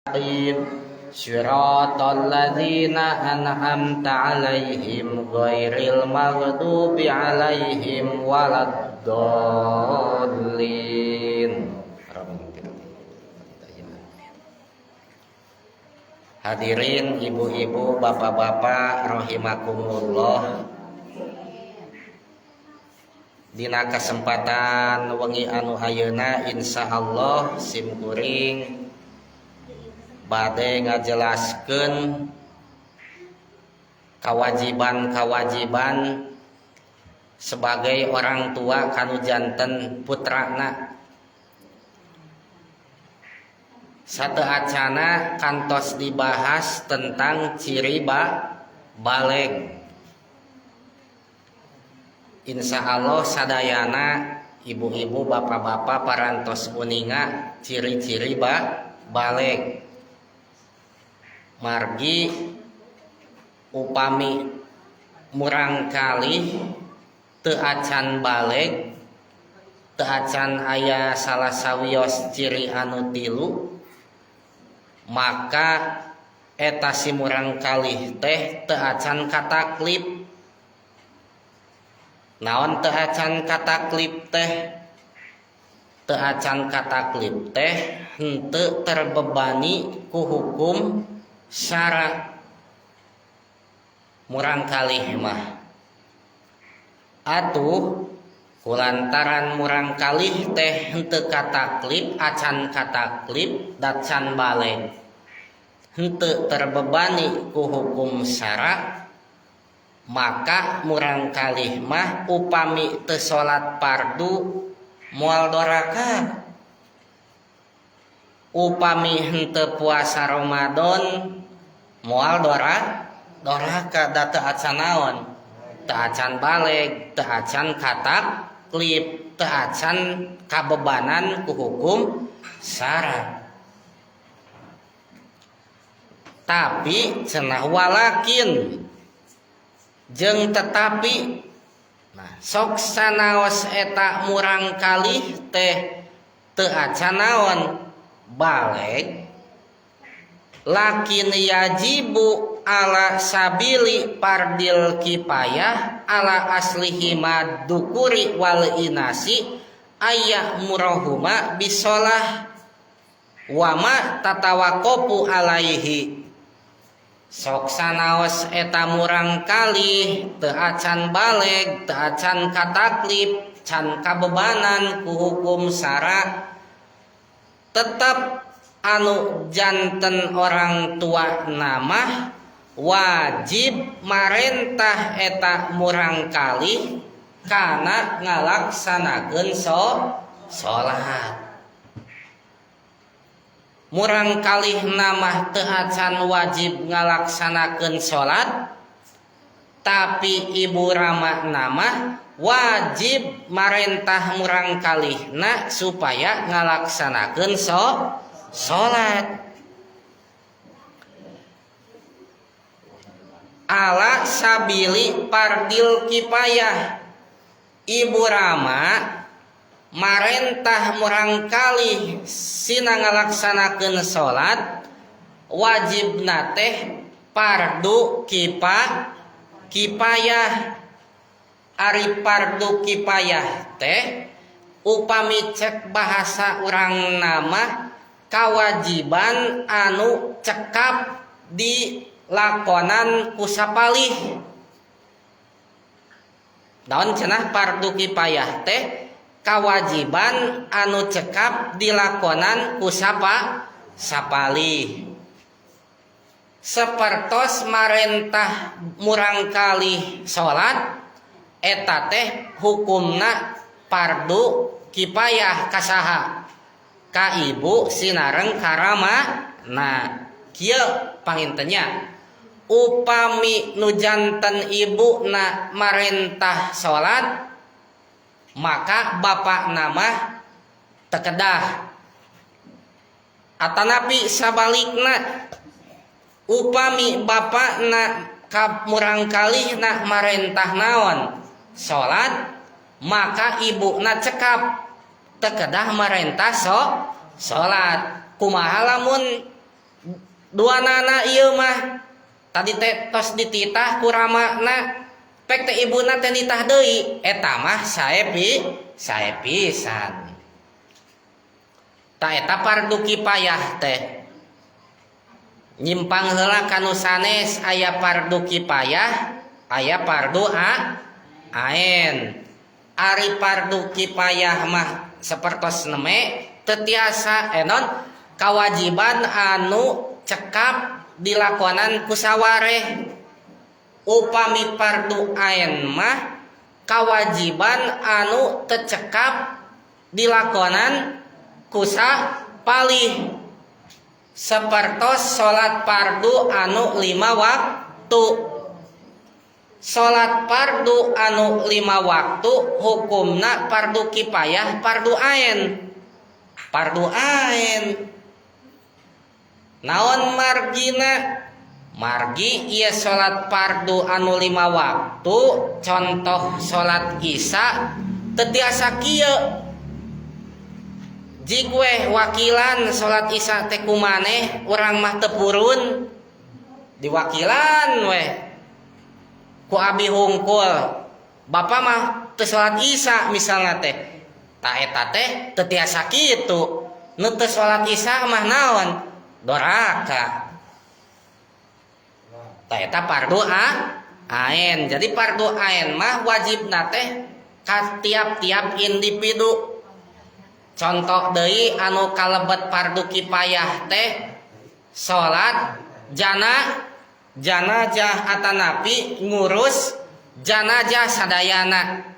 المستقيم صراط الذين أنعمت عليهم غير المغضوب عليهم ولا الضالين. Hadirin ibu-ibu, bapak-bapak rahimakumullah. Dina kesempatan wengi anu ayeuna insyaallah sim kuring bade ngajelaskeun kewajiban-kewajiban sebagai orang tua kanu janten putrana. Sateuacana kantos dibahas tentang ciri baleg. Insya Allah sadayana ibu-ibu, bapak-bapak parantos uninga ciri-ciri baleg. Margi upami murangkalih teu acan baleg, teu acan aya salah sawios ciri anu tilu, maka eta si murangkalih teh teu acan kataklif. Naon teu acan kataklif teh? Teu acan kataklif teh henteu terbebani ku hukum syara murangkalih mah. Atuh kulantaran murangkalih teh henteu kataklif, acan kataklif, dacan baleg, henteu terbebani ku hukum syara, maka murangkalih mah upami teu salat fardu moal doraka, upami henteu puasa Ramadan moal doraka, da teu acan naon, teu acan baleg, teu acan kataklif, teu acan kabebanan ku hukum syara. Tapi cenah walakin jeung tetapi, nah sok sanaos eta murangkalih teh teu acan naon baleg, lakin yajibu ala sabili fardil kifayah ala aslihi madukuri wal inasi ayya'murahuma bisolah wama tatawakofu alaihi. Sok sanaos eta murangkalih teu acan baleg, teu acan kataklif, can kabebanan ku hukum syara, tetap anu janten orang tua namah wajib marentah eta murangkalih kana ngalaksanakeun salat. Murangkalih namah teu acan wajib ngalaksanakeun salat, tapi ibu rama namah wajib marentah murangkalihna supaya ngalaksanakeun salat. Ala sabili fardil kifayah, ibu rama marentah murangkalih sina ngalaksanakeun salat wajibna teh fardu kifayah. Ari fardu kifayah teh upami cek bahasa urang nama kawajiban anu cekap dilakonan ku sapalih. Naon cenah fardu kifayah teh? Kawajiban anu cekap dilakonan ku sapalih. Sapertos marentah murangkalih salat eta teh hukumna fardu kifayah kasaha? Ka ibu sinareng karama. Nah kieu pangintennya upami nu janten ibu na marentah salat maka bapak nama tekedah. Atanapi sabalikna upami bapak na murangkalih na marentah naon salat maka ibu na cekap tekedah marentah salat. Kumaha lamun Duanana ieu mah tadi teh tos dititah ku ramana pek teh ibuna teh nitah deui eta mah sae sae pisan. Ta eta fardu kifayah teh. Nyimpang heula ka nu sanes aya fardu kifayah, aya fardu ain. Ari fardu kifayah mah sapertos neme teu tiasa enon kawajiban anu cekap dilakonan ku sawareh. Upami fardu ain mah kawajiban anu teu cekap dilakonan ku sapalih. Sapertos salat fardu anu 5 waktu. Salat fardu anu 5 waktu hukumna fardu kifayah fardu ain. Fardu ain. Naon margina? Margi ieu salat fardu anu 5 waktu, contoh salat Isya teu tiasa kieu. Jig weh wakilan salat Isya teh kumaneh urang mah teu purun. Diwakilan weh ku abi hungkul. Bapak mah teu salat Isya misalna teh. Ta eta teh teu tiasa kitu. Nu teu salat Isya mah naon? Doraka. Ta eta fardu ain. Jadi fardu ain mah wajibna teh ka tiap-tiap individu. Contoh deui anu kalebet fardu kifayah teh salat janazah atanapi ngurus janazah sadayana.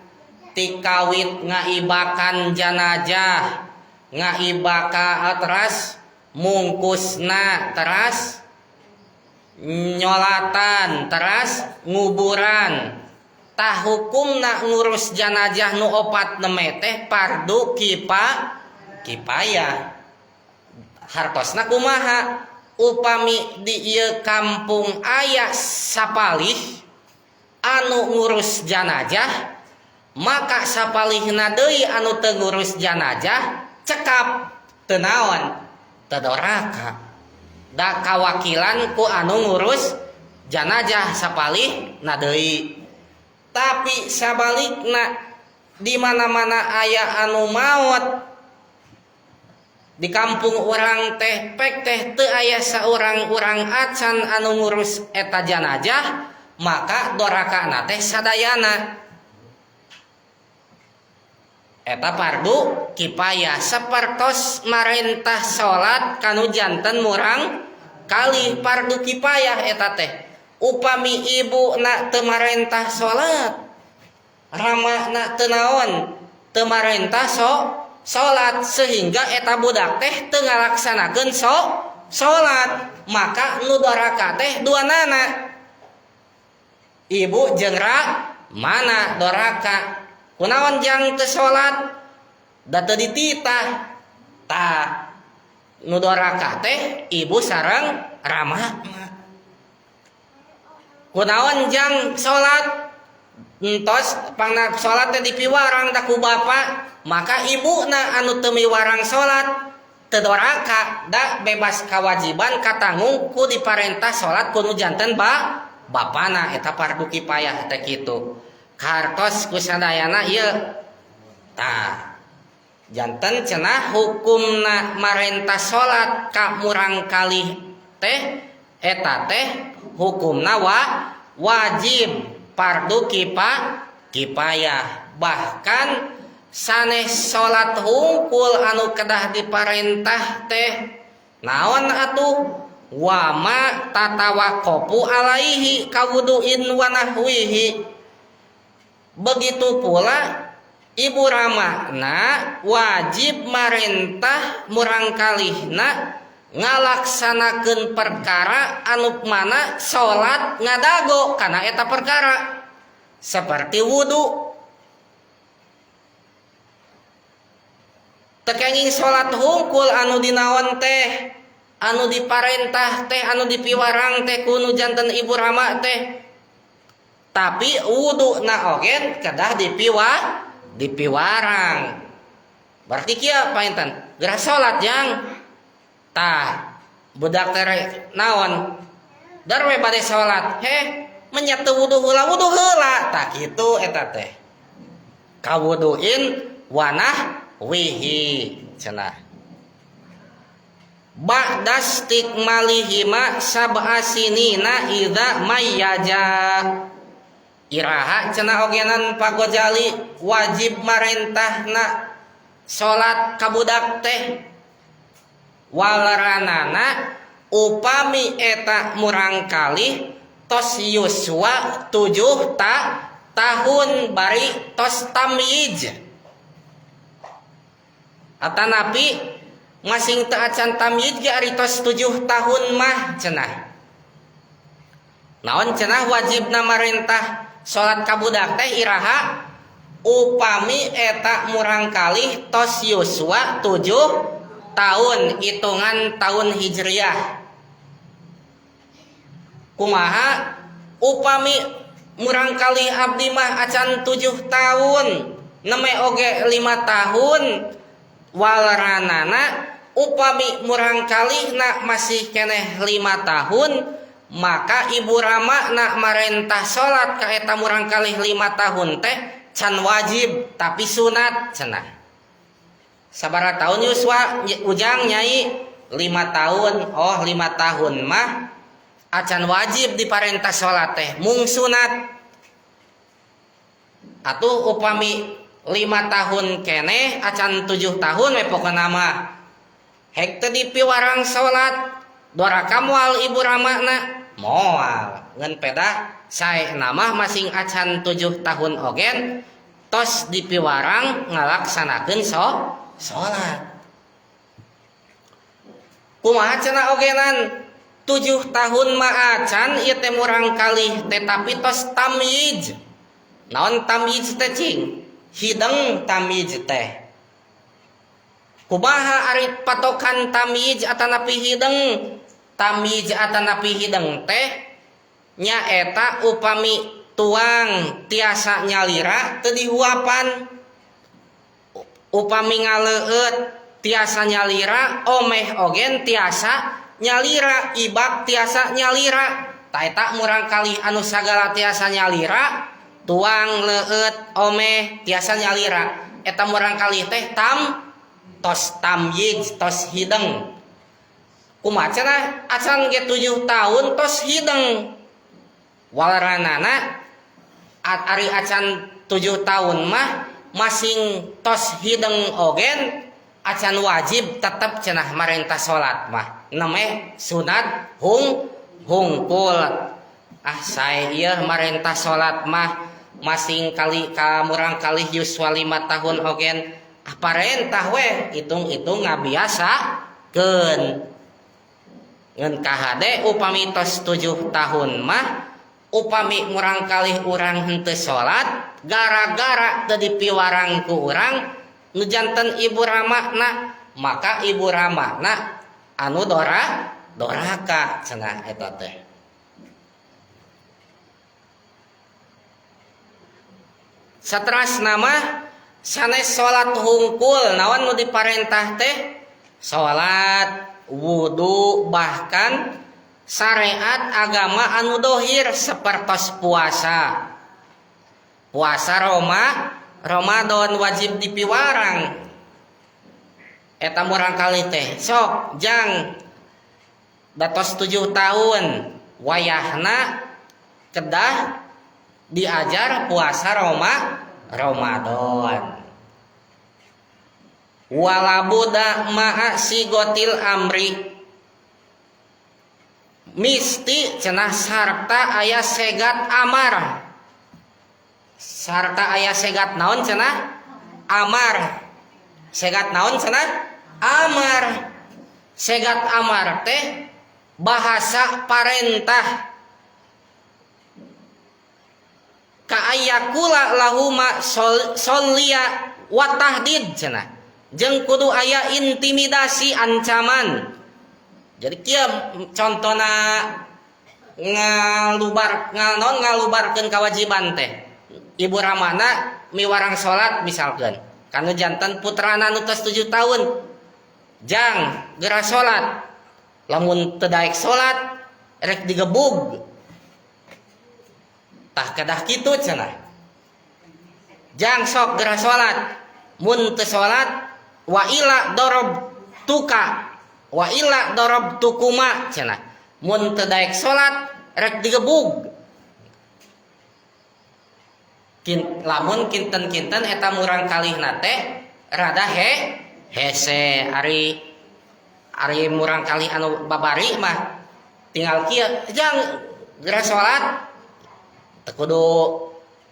Tikawit ngaibakan janazah, ngaibaka teras mungkusna teras nyolatan teras nguburan. Tah hukumna ngurus janazah nu opat neme teh fardu kifayah. Hartosna kumaha? Upami di ieu kampung aya sapalih anu ngurus janazah, maka sapalihna deui anu teu ngurus janazah cekap teu naon? Teu doraka. Da kawakilan ku anu ngurus janazah sapalihna deui. Tapi sabalikna di mana-mana aya anu maot di kampung urang teh pek teh teu aya saurang-urang acan anu ngurus eta janazah, maka dorakana teh sadayana. Eta fardu kifayah sapertos marentah salat kanu janten murang kali fardu kifayah eta teh. Upami ibu na teu marentah salat, rama na teu naon, teu marentah salat sehingga eta budak teh teu ngalaksanakeun salat, maka nu doraka teh duanana. Ibu jeung mana doraka. Kunaon jang teu salat? Da teu dititah. Tah nu doraka teh ibu sareng rama. Kunaon jang salat? Entos pangna salat teh dipiwarang da ku bapa, maka ibuna anu teu miwarang salat teu doraka, da bebas kewajiban katanggung ku diparentah salat ku nu janten bapana. Eta fardu kifayah teh kitu. Kartos ku sadayana ieu. Tah janten cenah hukumna marentah salat ka murang kalih teh eta teh hukumna wajib fardu kifayah. Bahkan sanes salat hungkul anu kedah diparentah teh naon atuh? Wama tatawaqqafu alaihi kawuduin wa nahwihi. Begitu pula ibu ramana wajib marentah murang kalihna ngalaksanakeun perkara anu mana salat ngadago kana eta perkara seperti wudu. Teu kenging salat hungkul anu dinaon teh, anu diparentah teh, anu dipiwarang teh ku nu janten ibu rama teh, tapi wudu na oge kedah dipiwarang. Berarti kieu panginten geura salat jang tah Budak teh naon? Dar we bade salat. Heh, menya teu wudu heula, wudu heula. Tah kitu eta teh. Kawuduin wanah wihi cenah. Ba'da istikmalihima sab'a sinina idza mayyaja. Iraha cenah ogenan Pak Gojali wajib marentahna salat ka budak teh walaranana upami eta murangkalih tos yuswa 7 tahun bari tos tamyiz atanapi masing teu acan tamyiz ge ari tos 7 tahun mah cenah. Naon cenah wajibna marentah salat ka budak teh iraha upami eta murangkalih tos yuswa 7 tahun hitungan tahun hijriah. Kumaha upami murangkalih abdi mah acan 7 tahun neme oge 5 tahun walaranana upami murangkalihna masih keneh 5 tahun maka ibu rama nak marentah salat ka eta murangkalih 5 tahun teh can wajib tapi sunat cenah. Sabaraha tahun yuswa ujang nyai 5 tahun. Oh 5 tahun mah acan wajib diparentah salat teh mung sunat. Atuh upami 5 tahun keneh acan 7 tahun we pokona mah hek teu dipiwarang salat doraka moal ibu ramana moal ngan pedah saena mah masing acan 7 tahun ogen tos dipiwarang ngalaksanakeun salat. Kumaha cenah ogenan 7 tahun mah acan ieu teh murangkalih tetapi tos tamyiz. Naon tamyiz teh cing? Hideng tamyiz teh. Kumaha ari patokan tamyiz atanapi hideng? Tamyiz atanapi hideng teh nyaeta upami tuang tiasa nyalira teu dihuapan. Upami ngaleueut tiasa nyalira, omeh ogen tiasa nyalira, ibak tiasa nyalira. Ta eta murangkalih anu sagala tiasa nyalira, tuang leueut omeh tiasa nyalira. Eta murangkalih teh tos tamyiz, tos hideng. Kumaha cenah acan ge 7 tahun tos hideng. Walaranana ari acan 7 tahun mah masing tos hideng ogen acan wajib tetep cenah marentah salat mah. Name sunat hungkul. Ah sae ieu marentah salat mah masing kali ka murangkalih yuswa 5 tahun ogen. Ah parentah we hitung-hitung ngabiasakeun. Ngan kahade upami tos 7 tahun mah upami murangkalih urang henteu salat gara-gara teu dipiwarang ku urang nu janten ibu ramana maka ibu ramana anu doraka cenah eta teh. Saterasna mah sanes salat hungkul naon nu diparentah teh salat wudu bahkan syariat agama anu dohir sapertos puasa. Puasa Ramadan wajib dipiwarang. Eta murangkalih teh sok jang datos 7 tahun wayahna kedah diajar puasa Ramadan. Walabuda ma'a sigotil amri misti cenah sarta aya segat amar. Sarta aya segat naon cenah? Amar. Segat naon cenah? Amar. Segat amar teh bahasa parentah. Kaayakula lahuma solia wa tahdid cenah. Jeung kudu aya intimidasi ancaman. Jadi kieu contona ngalubar naon ngalubarkeun kewajiban teh. Ibu ramana miwarang salat misalkeun. Kanu janten putrana nu tos 7 tahun. Jang geura salat. Lamun teu daek salat rek digebug. Tah kedah kitu cenah. Jang sok geura salat. Mun teu salat wa ila dorob tuka wa ila dorob tukuma cenah. Mun teu daek salat rek digebug. Lamun kinten-kinten eta murang kalihna teh rada hese ari ari murang kalih anu babari mah tinggal kieu jang geura salat teu kudu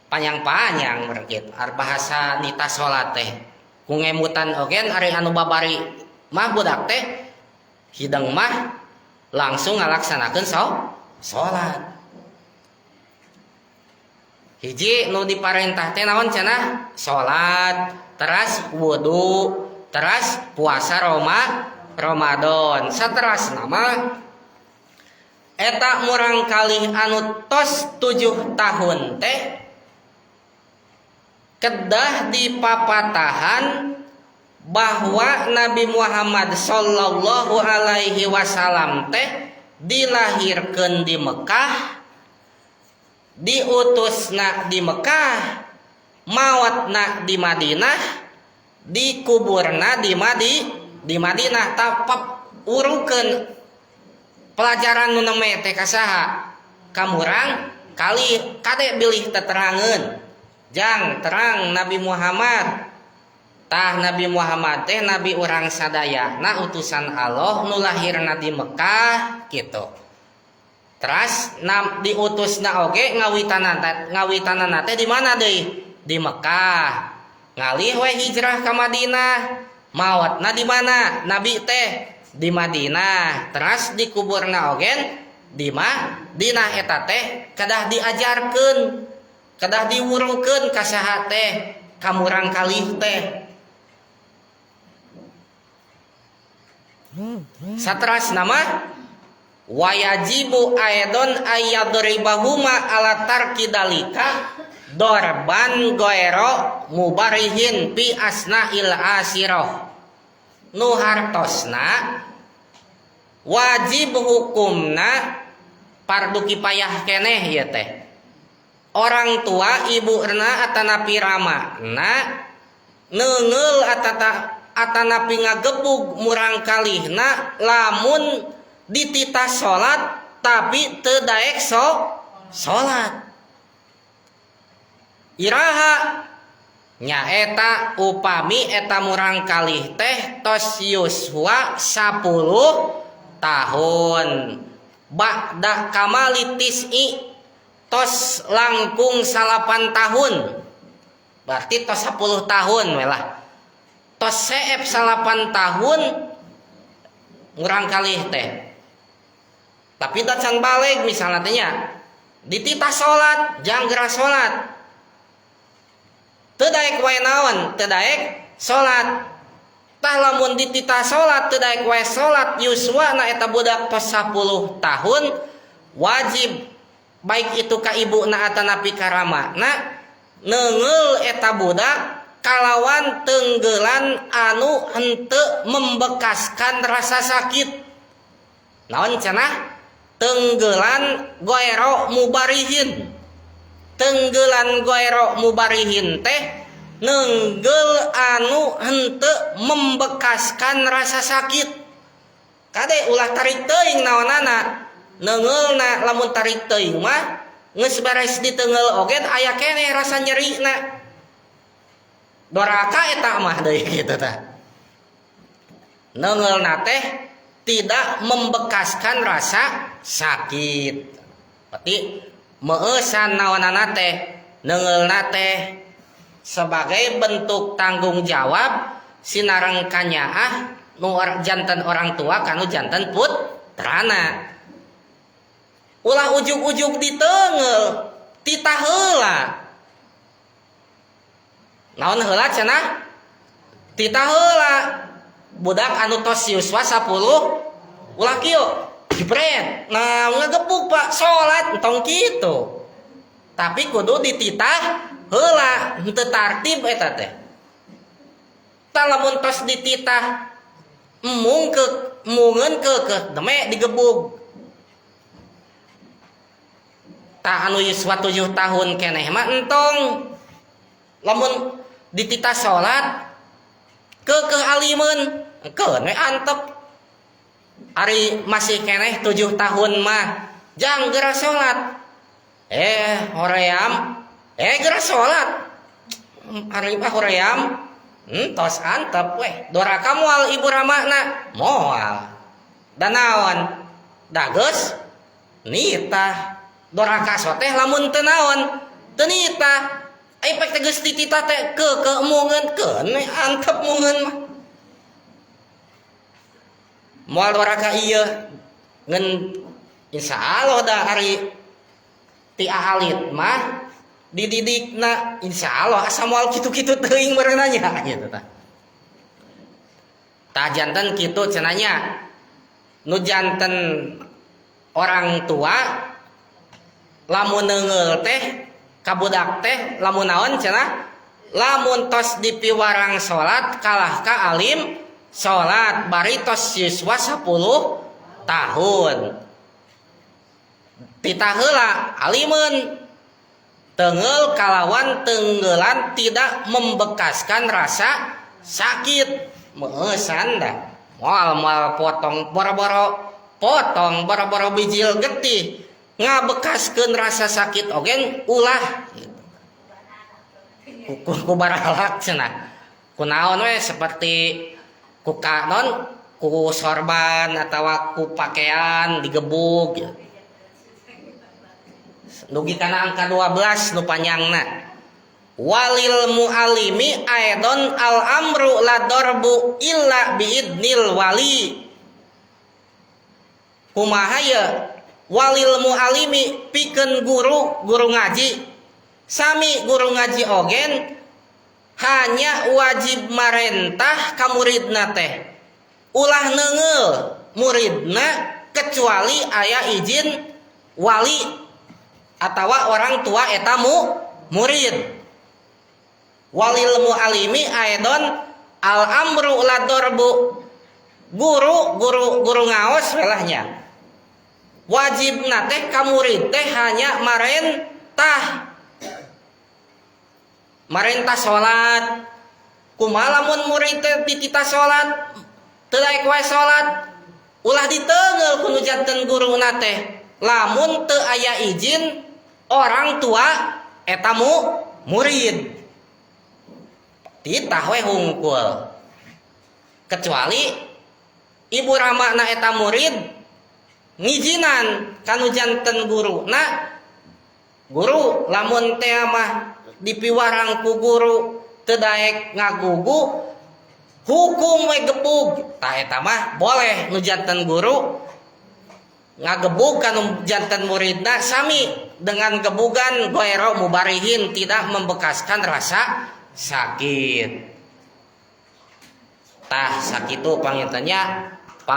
panjang-panjang meureun kitu. Ar bahasa nita salat teh ku ngemutan oge ari anu babari mah budak teh hideng mah langsung ngalaksanakeun salat. Hiji nu diparentah teh naon cenah? Salat, teras wudu, teras puasa Ramadan. Saterasna mah eta murang kalih anu tos 7 tahun teh kedah dipapatahan bahwa Nabi Muhammad sallallahu alaihi wasallam teh dilahirkeun di Mekah, diutusna di Mekah, mawatna di Madinah, dikuburna di Madinah. Tapap urukeun pelajaran nu neme teh ka saha? Ka murang kali kade bilih teterangeun. Jang terang Nabi Muhammad. Tah Nabi Muhammad teh nabi urang sadayana utusan Allah nu lahirna di Mekah kitu. Teras diutusna oge ngawitanana teh di mana deui? Di Mekah. Ngalih we hijrah ka Madinah. Maotna di mana? Nabi teh di Madinah. Teras dikuburna oge di Madinah. Eta teh kedah diajarkeun, kedah diwurukeun ka saha teh? Ka murang kalih teh. Saterasna mah wayajibu aidon ayyadribahuma ala tarki dalika dorban goero mubarihin pi asna'il asiroh. Nu hartosna wajib hukumna fardu kifayah keneh ieu teh. Orang tua ibuna atanapi ramana neungeul atanapi ngagebug murang kalihna lamun dititah salat tapi teu daek salat. Iraha nyaeta upami eta murang kalih teh tos yuswa 10 tahun ba'da kamali tis'i tos langkung 8 tahun, berarti tos 10 tahun welah. Tos seep 8 tahun murang kalih teh. Tapi tacan balik misalnya teh nya dititah salat, jang geura salat. Teu daek wae naon? Teu daek salat. Tah lamun dititah salat teu daek wae salat yuswa na eta budak tos 10 tahun wajib baik itu ka ibuna atanapi ka ramana neungeul eta budak kalawan tenggelan anu henteu membekaskan rasa sakit. Naon cenah? Tenggelan goero mubarihin. Tenggelan goero mubarihin teh nenggel anu henteu membekaskan rasa sakit. Kade ulah tarik teuing naonana. Nengeulna lamun tarik teuing mah geus beres ditengeul oge aya keneh rasa nyerina. Doraka eta mah deui kitu tah. Nengeulna teh tidak membekaskan rasa sakit. Berarti meeusan naonana teh nengeulna teh sebagai bentuk tanggung jawab sinareng kanyaah nu janten orang tua kanu janten putrana. Ulah ujug-ujug diteunggeul, titah heula. Naon heula cenah? Titah heula. Budak anu tos yuswa 10 ulah kieu jebret. Nah, ngegebuk Pak, salat entong kitu. Tapi kudu dititah heula, henteu tartib eta teh. Tah lamun tos dititah Embung ke emungeun keukeuh deme digebug. Tah anu yuswa 7 tahun keneh mah entong. Lamun dititah salat keukeuh alimeun, keun we antep. Ari masih keneh 7 tahun mah jang geura salat. Hoream. Geura salat. Ari mah hoream. Tos antep weh. Doraka moal ibu ramana moal. Da naon? Da geus nitah. Doraka soteh lamun teu naon? Teu nitah. Ai pek teh geus dititah teh keukeuh emungeun keun we antep mungeun mah. Moal doraka ieu ngan insyaallah da ari ti alit mah dididikna insyaallah asa moal kitu-kitu teuing meureunna nya gitu tah. Tah janten kitu cenah nya. Nu janten orang tua lamun neungeul teh ka budak teh lamun naon cenah lamun tos dipiwarang salat kalah ka alim salat bari tos siswa 10 tahun. Titah heula alimeun tenggel kalawan tenggelan tidak membekaskan rasa sakit. Meueusan dah. Moal-moal potong boro-boro potong boro-boro bijil getih ngabekaskeun rasa sakit oge ulah gitu. Ku baralak cenah. Kunaon we seperti ku kanon ku sorban atawa ku pakaian digebug gitu. Dugi kana angka 12 nu panjangna. Walil mualimi aidon al amru la darbu illa biidnil wali. Kumaha ye? Walil mualimi pikeun guru, guru ngaji. Sami guru ngaji ogen hanya wajib marentah ka muridna teh. Ulah neungeul muridna kecuali aya izin wali atawa orang tua eta murid. Walil mualimi aidon al amru la darbu. Guru, guru, guru ngaos welahnya. Wajibna teh ka murid teh hanya marentah. Marentah salat. Kumaha lamun murid teh dititah salat, teu daek wae salat, ulah diteungeul ku nu janten guruna teh. Lamun teu aya izin orang tua eta murid. Titah we hungkul. Kecuali ibu ramana eta murid ngijinan kanu janten guru. Nah, guru lamun teh mah dipiwarang ku guru teu daek ngagugu hukum we gebug. Tah eta mah boleh nu janten guru ngagebug kanu janten muridna sami dengan gebugan goero mubarihin tidak membekaskan rasa sakit. Tah sakitu pangintennya.